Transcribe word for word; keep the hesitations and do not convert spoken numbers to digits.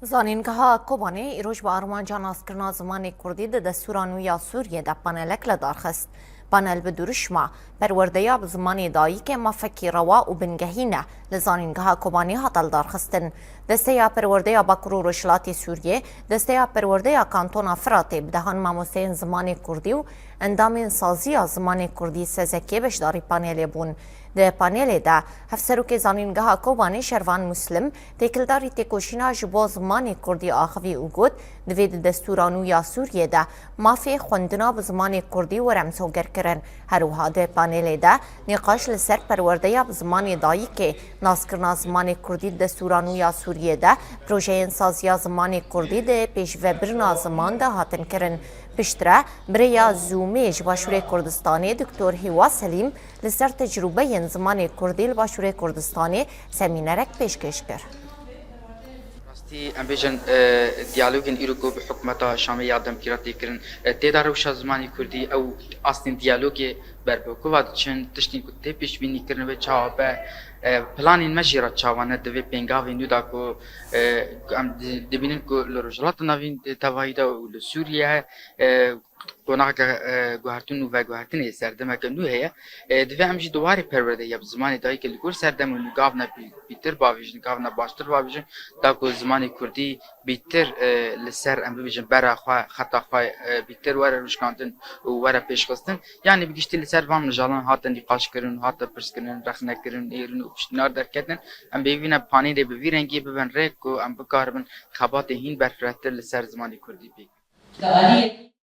Zanîngeha Kobanê îroj bi armanca naskirina zimanê kurdî di destûra nû ya Sûriyê de panelek li dar xist. Panel bi duruşma perwerdeya bi zimanê dayikê mafekî rewa û bingehîn e li Zanîngeha Kobanê hate lidarxistin. Desteya Perwerdeya Bakur û Rojhilatê Sûriyê, Desteya Perwerdeya Kantona Firatê bi dehan mamosteyên zimanê kurdî û endamên Saziya Zimanê Kurdî, SEZEKê, beşdarî panelê bûn. Di panelê de Hevserokê Zanîngeha Kobanê Şervan Muslim, têkildarî têkoşîna ji bo zimanê kurdî axivî û got, divê di destûra nû ya Sûriyê de mafê xwendina bi zimanê kurdî were misogerkirin. Her wiha di panelê de nîqaş li ser perwerdeya bi zimanê dayikê, naskirina zimanê kurdî di destûra nû ya Sûriyê de, projeyên saziya zimanê kurdî di pêşvebirina ziman de hatin kirin. Piştre bi rêya Zoomê ji Başûrê Kurdistanê Doktor Hîwa Selîm li ser tecrûbeyên zimanê kurdî li Başûrê Kurdistanê semînerek pêşkêş kir. Rastî, em bêjin, e, diyalogên îro ku bi hikûmeta Şamê ya demkî re tê kirin, e, tê de rewşa zimanê kurdî, ew astên diyalogê ber bi ku va diçin, tiştên ku tê pêşbînî kirin wê çawa be, e, planên me jî re çawa ne, di vê pêngavê nû de ku, e, em di-, dibînin ku li Rojhilata Navîn, e, tevahî de û li Sûriye, e, qonaxeke, e, guhertin û veguhertinê serdemeke nû heye. E, divê em jî di warê perwerdeya bi zimanê dayikê li gor serdemên nû gavna pî-, pîtir bavêjin, gavna baştir bavêjin, da ku zimanê kurdî bîtir, e, li ser, em bibêjin, bera xwe, xeta xwe, e, bîtir were rûşkandin û were pêşxistin. Yanî bi giştî li ser van mijalan hate nîqaş kirin, hate pirs kirin, rexne kirin, êrin û piştînar derketin. Em bêvî ne panelê bi vî rengî bibin rê ku em bikaribin xebatê hîn berfirehtir li ser zimanê kurdî bê. Di aliyê